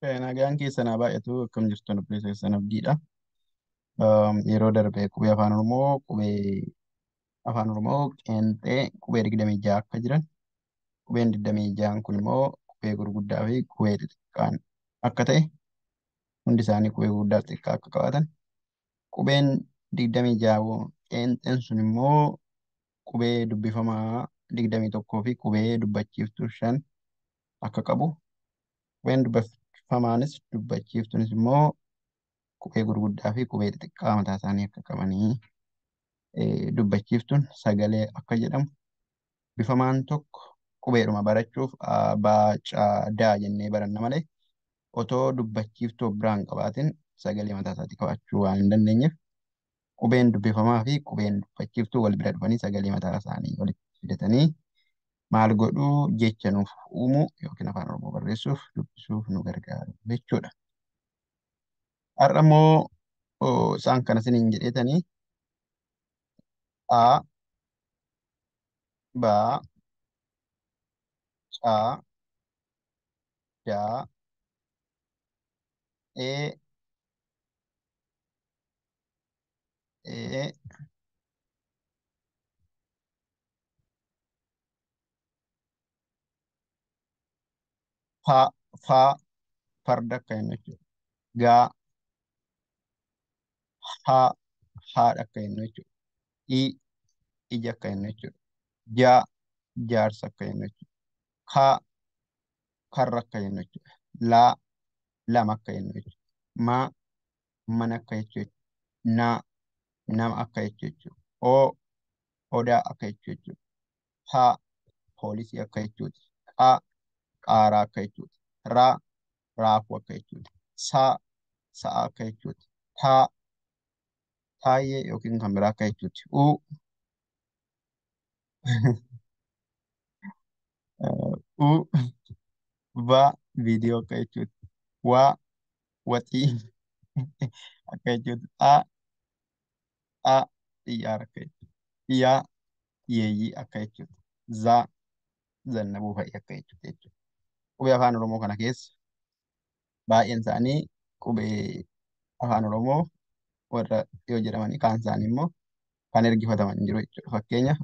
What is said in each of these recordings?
Nagaan keessan haa baay'atu. Akkam jirtu obboleessa keessan Abdiidha. Yeroo darbe qubee afaan Oromoo qeenxee qubee 26 akka jiran, qubeen 26 kun immoo qubee gurguddaa fi qubee xixiqqaan akka ta'e, hundi isaanii qubee gurguddaa fi xixiqqaa akka qabaatan, qubeen 26 qeenxeen sun immoo qubee dubbifamaa 21 fi qubee dubbachiiftuu 5 akka qabu, qubeen dubbifamaanis dubbachiiftuunis immoo qubee gurguddaa fi qubee xixiqqaa mataa isaanii akka qabanii, dubbachiiftuun sagalee akka jedhamu, dubbifamaan tokko qubeedhuma barachuuf A, B, C, D jennee baranna malee otoo dubbachiiftuu biraan qabaatin sagalee mataa isaatii qabaachuu waan hin dandeenyeef, qubeen dubbifamaa fi qubeen dubbachiiftuu wal bira dhufanii sagalee mataa isaanii walitti fidatanii maal godhuu, jecha nuuf uumuu yookiin afaan Oromoo barreessuuf dubbisuuf nu gargaaru jechuudha. Har'a immoo isaan kana isiniin jedheetanii A, B, C, D, E, E, F, F, farda akka jennu jechuudha. G, H, haadha akka jennu jechuudha. I, ija akka jennu jechuudha. J, jaarsa akka jennu jechuudha. K, karra akka jennu jechuudha. L, lama akka jennu jechuudha. M, mana akka jechuudha. N, nama akka jechuudha. O, odaa akka jechuudha. P, poolisii akka jechuudha. Q, qaaraa akka jechuudha. R, raafuu akka jechuudha. S, sa'a akka jechuudha. T, taayyee yookiin kan biraa akka jechuudha. U, U, V, viidiyoo akka jechuudha. W, waxii akka jechuudha. A, A, xiyyaara akka jechuudha. Ya, yeeyyii akka jechuudha. Z, zannabuu fa'i akka jechuudha jechuudha. Qubee afaan Oromoo kana keessa baay'een isaanii qubee afaan Oromoo warra yoo jedhamanii, kaan isaanii immoo kan ergifataman jiru jechuudha. Fakkeenyaaf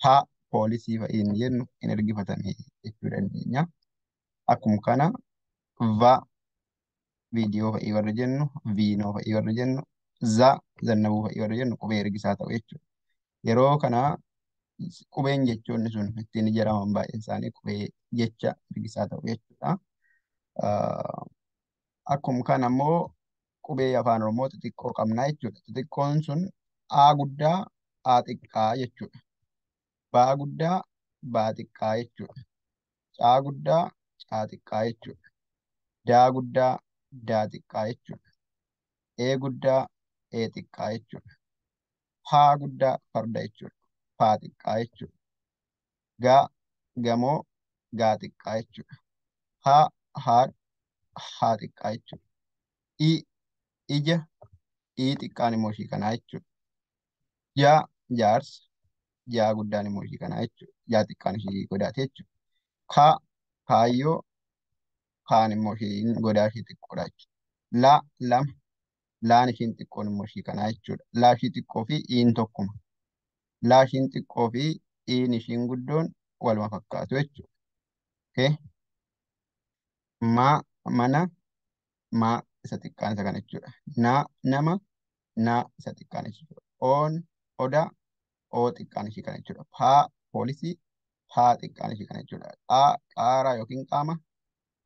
H, poolisii fa'i hin jennu hin ergifatame jechuu dandeenya. Akkuma kana V, viidiyoo fa'i warra jennu, viinoo fa'i warra jennu, Z, zannabuu fa'i warra jennu qubee ergisaa ta'u jechuudha. Yeroo kana qubeen jechoonni sun ittiin ijaaraman baay'een isaanii qubee jecha ergisaa ta'u jechuudha. Akkuma kana immoo qubee afaan Oromoo xixiqqoo qabna jechuudha. Xixiqqoon sun A guddaa, A xiqqaa jechuudha. B guddaa, B xiqqaa jechuudha. C guddaa, C xiqqaa jechuudha. D guddaa, D xiqqaa jechuudha. E guddaa, E xiqqaa jechuudha. F guddaa, farda jechuudha. F xiqqaa jechuudha. G, gamoo, G xiqqaa jechuudha. H, haadha, H xiqqaa jechuudha. I, ija, I xiqqaan immoo ishii kanaa jechuudha. J, jaarsa, J guddaan immoo ishii kanaa jechuudha. J xiqqaan ishii godaate jechuudha. K, kaayyoo, kaan immoo ishiin godaa ishii xiqqoodha jechuudha. L, lama, laan ishiin xiqqoon immoo ishii kanaa jechuudha. Laa ishii xiqqoo fi iin tokkuma. Laa ishiin xiqqoo fi iin ishiin guddoon waluma fakkaatu jechuudha. Okay. Ma, mana, ma isa xiqqaan isa kana jechuudha. Na, nama, na isa xiqqaan jechuudha. Oon, odaa, oo xiqqaan ishii kana jechuudha. Paa, poolisii, paa xiqqaan ishii kana jechuudha. Qaa, qaaraa yookiin qaama,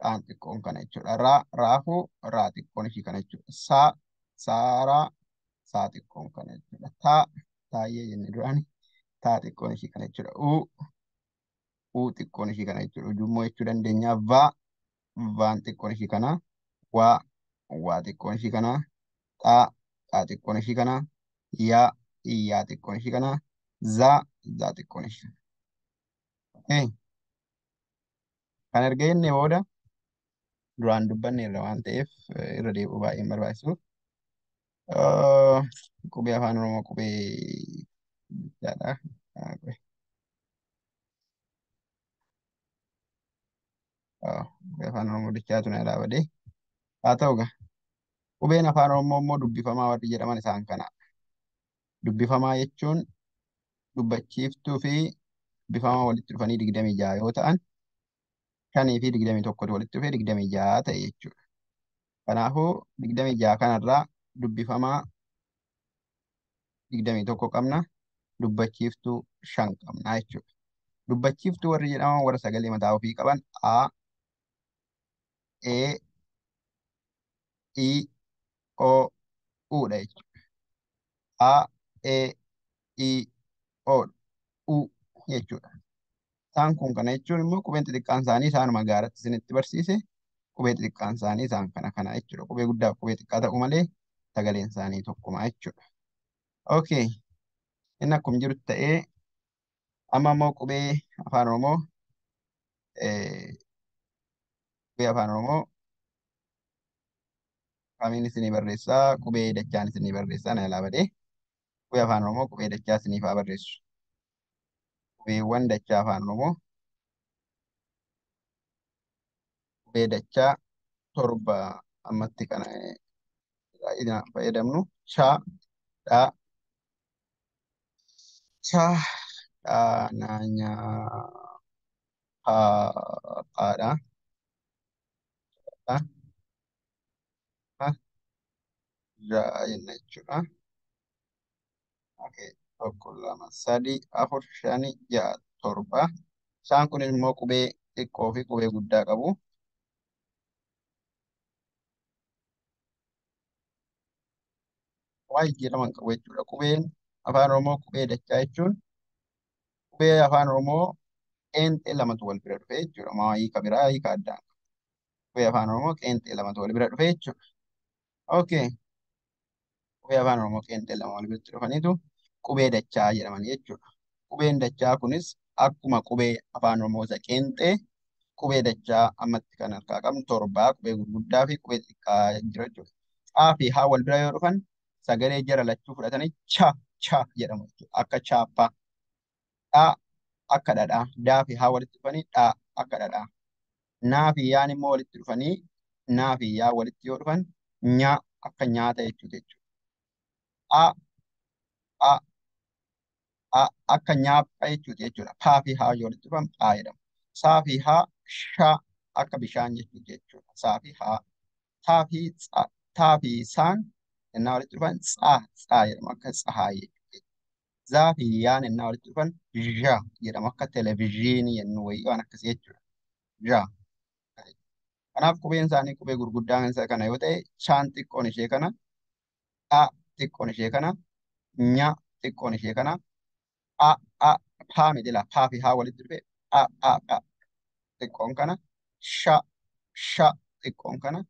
qaan xiqqoon kana jechuudha. Raa, raafuu, raa xiqqoon ishii kana jechuudha. Saa, saaraa, saa xiqqoon kana jechuudha. Taa, taayyee jenne duraani, taa xiqqoon ishii kana jechuudha. U, u xiqqoon ishii kana jechuudha. Ujummoo jechuu dandeenya. Va, vaan xiqqoon ishii kana. Waa, waa xiqqoon ishii kana. Xaa, xaa xiqqoon ishii kana. Yaa, yaa xiqqoon ishii kana. Zaa, zaa xiqqoon ishii kana. Okay. Kan erga jennee booda duraan dubbanne irra waan ta'eef irra deebi'uu baay'een barbaachisu. Qubee afaan Oromoo qubee guddaadha. Qubee afaan Oromoo dachaatu na ilaa badee. Haa ta'u gaa. Qubeen afaan Oromoo immoo dubbifamaa warri jedhaman isaan kana. Dubbifamaa jechuun dubbachiiftuu fi dubbifamaa walitti dhufanii 26 yoo ta'an, 5 fi 21 walitti dhufee 26 ta'e jechuudha. Kanaafuu 26 kanarraa dubbifamaa 21 qabna, dubbachiiftuu 5 qabna jechuudha. Dubbachiiftuu warri jedhaman warra sagalee mataa ofii qaban A, E, I, O, U dha jechuudha. A, E, I, O, U jechuudha. Isaan kun kana jechuun immoo qubeen xixiqqaan isaanii isaanuma gaaratti isinitti barsiise qubee xixiqqaan isaanii isaan kana kana jechuudha. Qubee guddaa fi qubee xiqqaa ta'uu malee sagaleen isaanii tokkuma jechuudha. Okay. Inni akkuma jiru ta'ee amma immoo qubee afaan Oromoo qubee afaan Oromoo kamiin isinii barreessaa? Qubee dachaan isinii barreessaa na ilaa badee. Qubee afaan Oromoo qubee dachaa isiniif haa barreessu. Qubeewwan dachaa afaan Oromoo qubee dachaa 7 ammatti kana fayyadamnu cha, dha, cha, dha, na, nya, pa, pa dha, dha, ha, ja jenna jechuudha. Okay. 1, 2, 3, 4, 5, 6, 7. Isaan kun immoo qubee xiqqoo fi qubee guddaa qabu. Waa jijjiiraman qabu jechuudha. Qubeen afaan Oromoo qubee dachaa jechuun qubee afaan Oromoo qeenxee lamatu wal bira dhufe jechuudha. Maa hiika biraa hiika addaan. Qubee afaan Oromoo qeenxee lamatu wal bira dhufe jechuudha. Okay. Qubee afaan Oromoo qeenxee lama wal biratti dhufaniitu qubee dachaa jedhaman jechuudha. Qubeen dachaa kunis akkuma qubee afaan Oromoo isa qeenxee qubee dachaa ammatti kan harkaa qabnu 7 qubee gurguddaa fi qubee xixiqqaa jira jechuudha. Caa fi haa wal bira yoo dhufan sagalee jara lachuu fudhatanii cha cha jedhamu jechuudha. Akka chaappaa. Dhaa akka dhadhaa. Daa fi haa walitti dhufanii dhaa akka dhadhaa. Naa fi yaan immoo walitti dhufanii naa fi yaa walitti yoo dhufan nyaa akka nyaata jechuudha jechuudha. A a a akka nyaapha jechuudha jechuudha. Paa fi haa yoo walitti dhufan phaa jedhamu. Saa fi haa shaa akka bishaan jechuudha jechuudha. Saa fi haa. Taa fi taa fi saan ennaa walitti dhufan tsaa tsaa jedhamu akka tsahaa jechuudha. Zaa fi yaan ennaa walitti dhufan zhaa jedhamu akka televezyiinii jennu wayii waan akkasii jechuudha. Zhaa. Kanaaf qubeen isaanii qubee gurguddaan isa kana yoo ta'e chaan xiqqoon ishee kana, dha xiqqoon ishee kana, nya xiqqoon ishee kana, a a paa miti laa paa fi haa walitti dhufe a a a xiqqoon kana, sha sha xiqqoon kana,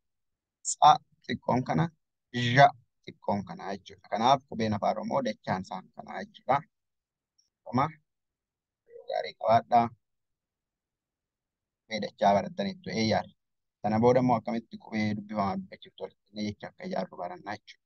tsa xiqqoon kana, zha xiqqoon kana jechuudha. Kanaaf qubeen afaan Oromoo dachaan isaan kana jechuudha. Amma gaarii qabaadhaa. Qubee dachaa barattaniittu eeyyaadha. Sana booda immoo akkamitti qubee dubbifamaa dubbachiiftu walitti jecha akka ijaarru barannaa jechuudha.